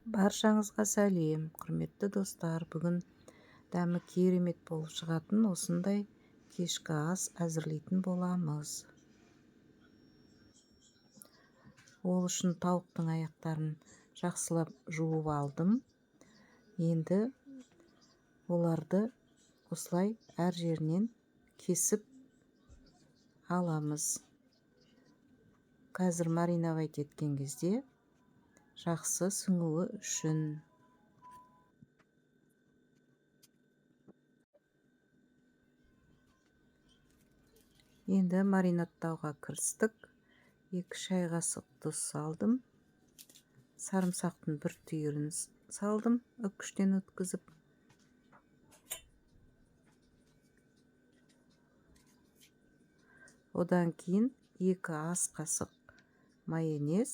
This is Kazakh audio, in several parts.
Баршаңызға сәлем, құрметті достар. Бүгін дәмі керемет болып шығатын осындай кешкі ас әзірлейтін боламыз. Ол үшін тауықтың аяқтарын жақсылап жуып алдым. Енді оларды осылай әр жерінен кесіп аламыз. Қазір мариновать еткен кезде жақсы сіңуі үшін. Енді маринадтауға кірістік. 2 шай қасық тұз салдым. Сарымсақтың бір түйірін салдым, үккіштен өткізіп. Одан кейін 2 ас қасық майонез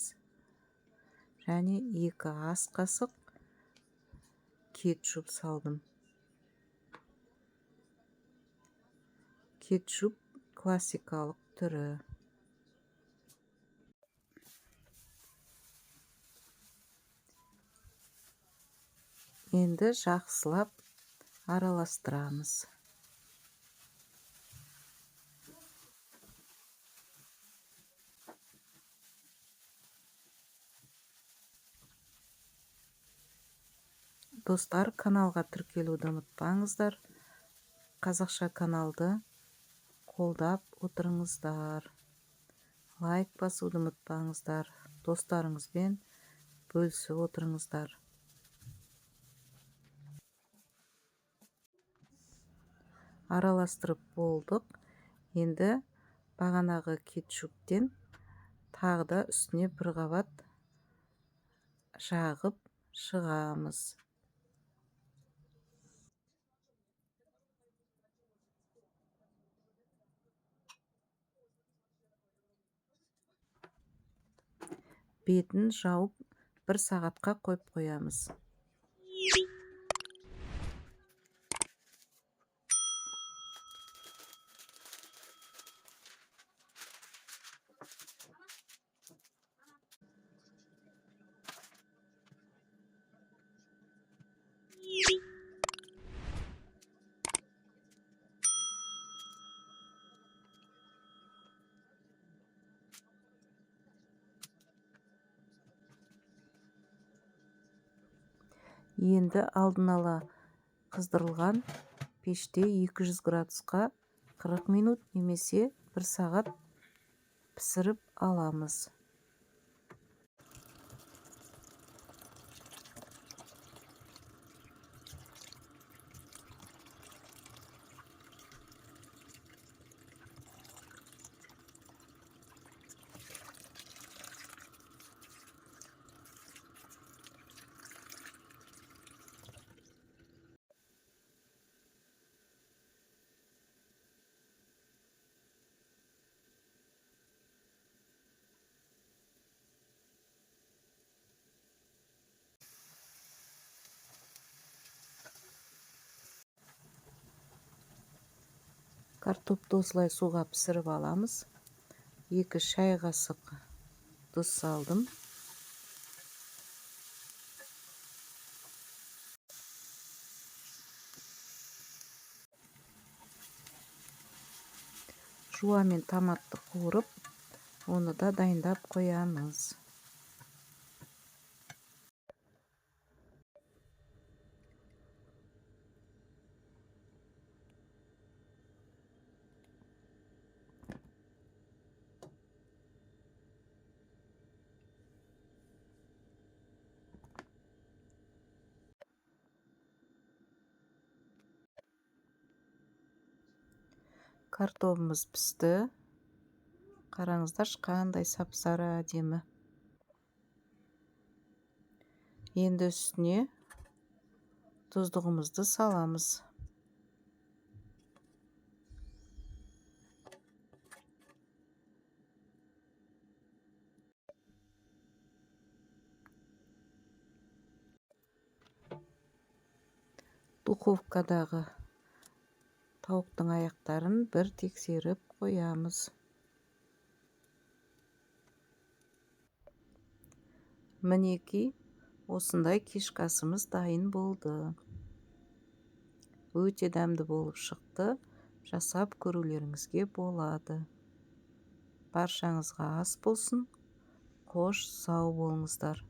және 2 ас қасық кетчуп салдым. Кетчуп классикалық түрі. Енді жақсылап араластырамыз. Достар, каналға тіркелуді ұмытпаңыздар. Қазақша каналды қолдап отырыңыздар. Лайк басуды ұмытпаңыздар. Достарыңызбен бөлісіп отырыңыздар. Араластырып болдық. Енді бағанағы кетчуптен тағы да үстіне бір қабат жағып шығамыз. Бетін жауып бір сағатқа қойып қоямыз. Енді алдын ала қыздырылған пеште 200 градусқа 40 минут немесе 1 сағат пісіріп аламыз. Картопты осылай суға пісіріп аламыз. 2 шай қасық тұз салдым. Жуа мен томатты қуырып, оны да дайындап қоямыз. Картобымыз пісті. Қараңыздаршы, қандай сап-сары әдемі. Енді үстіне тұздығымызды саламыз. Духовкадағы тауықтың аяқтарын бір тексеріп қоямыз. Мінекей, Осындай кешкі асымыз дайын болды. Өте дәмді болып шықты. Жасап көрулеріңізге болады. Баршаңызға ас болсын. Қош, сау болыңыздар.